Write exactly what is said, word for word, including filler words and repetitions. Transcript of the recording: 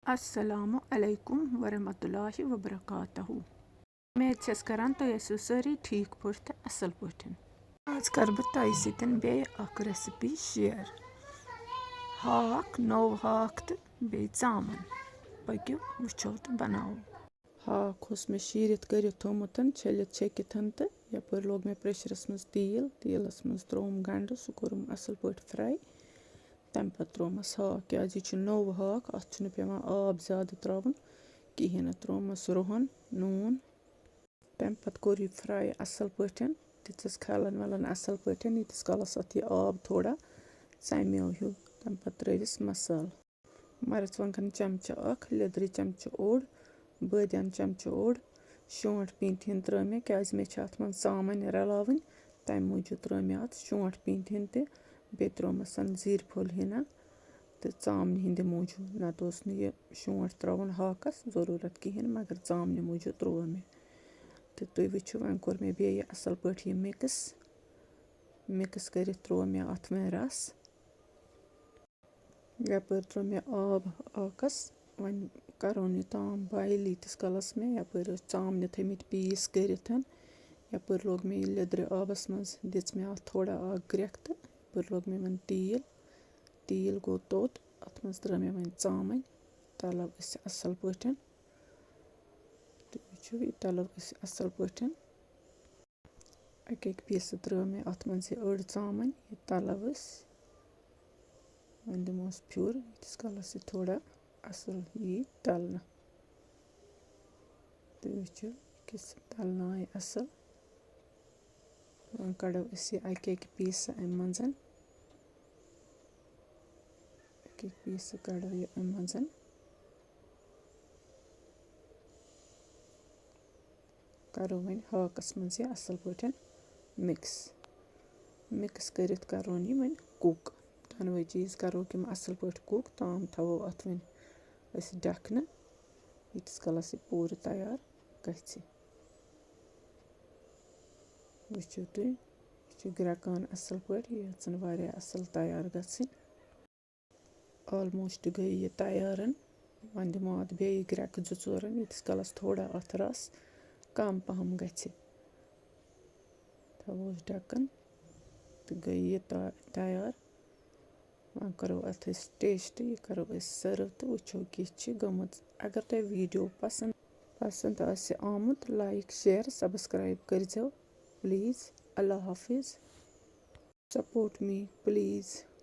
السلام علیکم ورحمۃ اللہ وبرکاتہ۔ اُمید چھَس کران تُہۍ ٲسِو سٲری ٹھیٖک پٲٹھۍ تہٕ اَصٕل پٲٹھۍ۔ آز کَرٕ بہٕ تۄہہِ سۭتۍ بیٚیہِ اَکھ recipe share۔ ہاکھ، نوٚو ہاکھ تہٕ بیٚیہِ ژامَن۔ پٔکِو وٕچھو تہٕ بَناوو۔ ہاکھ اوس مےٚ شیٖرِتھ کٔرِتھ تھوٚمُت، چھٔلِتھ چھٔکِتھ تہٕ یَپٲرۍ لوگ مےٚ pressureس منٛز تیٖل، تیٖلَس منٛز ترٛووُم گَنٛڈٕ، سُہ کوٚرُم اَصٕل پٲٹھۍ fry۔ تَمہِ پَتہٕ ترٛوومَس ہاکھ، کیٛازِ یہِ چھُ نوٚو ہاکھ، اَتھ چھُنہٕ پٮ۪وان آب زیادٕ ترٛاوُن کِہیٖنۍ نہٕ۔ ترٛوومَس رُہَن، نوٗن۔ تَمہِ پَتہٕ کوٚر یہِ fry اَصٕل پٲٹھۍ، دِژٕس کھَلَن وَلَن اَصٕل پٲٹھۍ، ییٖتِس کالَس اَتھ یہِ آب تھوڑا ژَمیو ہیوٗ۔ تَمہِ پَتہٕ ترٛٲوِس مصالہٕ۔ مَرٕژ وانٛگَن چَمچہٕ اَکھ، لیٚدرِ چَمچہٕ اوٚڑ، بٲدیان چَمچہٕ اوٚڑ، شونٛٹھ پیٖنتہِ ہِن ترٛٲو مےٚ، کیٛازِ مےٚ چھِ اَتھ منٛز ژامَنۍ رَلاوٕنۍ، تَمہِ موٗجوٗب ترٛٲو مےٚ اَتھ شونٛٹھ پیٖنتہِ ہِن تہِ۔ بیٚیہِ ترٛوومَس زیٖرۍ پھوٚل ہِنا تہٕ ژامنہِ ہِنٛدِ موٗجوٗب، نَتہٕ اوس نہٕ یہِ شونٛٹھ ترٛاوُن ہاکَس ضروٗرت کِہیٖنۍ، مگر ژامنہِ موٗجوٗب ترٛوو مےٚ۔ تہٕ تُہۍ وٕچھِو، وۄنۍ کوٚر مےٚ بیٚیہِ یہِ اَصٕل پٲٹھۍ یہِ mix، mix کٔرِتھ ترٛوو مےٚ اَتھ وۄنۍ رَس۔ یَپٲرۍ ترٛوو مےٚ آب ہاکَس، وۄنۍ کَرون یہِ تام boil، ییٖتِس کالَس مےٚ یَپٲرۍ ٲسۍ ژامنہِ تھٲیمٕتۍ piece کٔرِتھ۔ یَپٲرۍ لوگ مےٚ یہِ لیٚدرِ آبَس منٛز، دِژ مےٚ اَتھ تھوڑا اَکھ گرٛٮ۪کھ تہٕ یَپٲرۍ لوگ مےٚ وۄنۍ تیٖل۔ تیٖل گوٚو توٚت، اَتھ منٛز ترٛٲو مےٚ وۄنۍ ژامَنۍ، تَلو أسۍ اَصٕل پٲٹھۍ۔ تُہۍ وٕچھِو، یہِ تَلو أسۍ اَصٕل پٲٹھۍ۔ اَکہِ اَکہِ pieceہٕ ترٛٲو مےٚ اَتھ منٛز یہِ أڑ ژامَنۍ، یہِ تَلو أسۍ۔ وۄنۍ دِموس پھیُر، ییٖتِس کالَس یہِ تھوڑا اَصٕل یی تَلنہٕ۔ تُہۍ وٕچھِو، یہِ کِژھ تَلنہٕ آیہِ اَصٕل۔ وۄنۍ کَڑو أسۍ یہِ اَکہِ اَکہِ pieceہٕ اَمہِ منٛز۔ اَکہِ اَکہِ pieceہٕ کَڑو یہِ اَمہِ منٛز۔ کَرو وۄنۍ ہاکَس منٛز یہِ اَصٕل پٲٹھۍ mix۔ Mix کٔرِتھ کَرون یہِ وۄنۍ cook۔ دۄنوَے چیٖز کَروکھ یِم اَصٕل پٲٹھۍ cook، تام تھاوو اَتھ وۄنۍ أسۍ ڈَکھنہٕ، ییٖتِس کالَس یہِ پوٗرٕ تیار گژھِ۔ وٕچھِو تُہۍ، یہِ چھُ گرٛٮ۪کان اَصٕل پٲٹھۍ، یہِ یَژھان واریاہ اَصٕل تیار گژھٕنۍ۔ Almost گٔے یہِ تیارَن۔ وۄنۍ دِمو اَتھ بیٚیہِ گرٛٮ۪کہٕ زٕ ژورَن، ییٖتِس کالَس تھوڑا اَتھ رَس کَم پَہَم گژھِ۔ تھاووس ڈَکَن تہٕ گٔے یہِ تا-، تیار۔ وۄنۍ کَرو اَتھ أسۍ taste، یہِ کَرو أسۍ serve تہٕ وٕچھو کِژھ چھِ گٔمٕژ۔ اگر تۄہہِ video پَسنٛد، پَسنٛد آسہِ آمُت، like، share، subscribe کٔرۍزیو please۔ اللہ حافظ۔ Support me please۔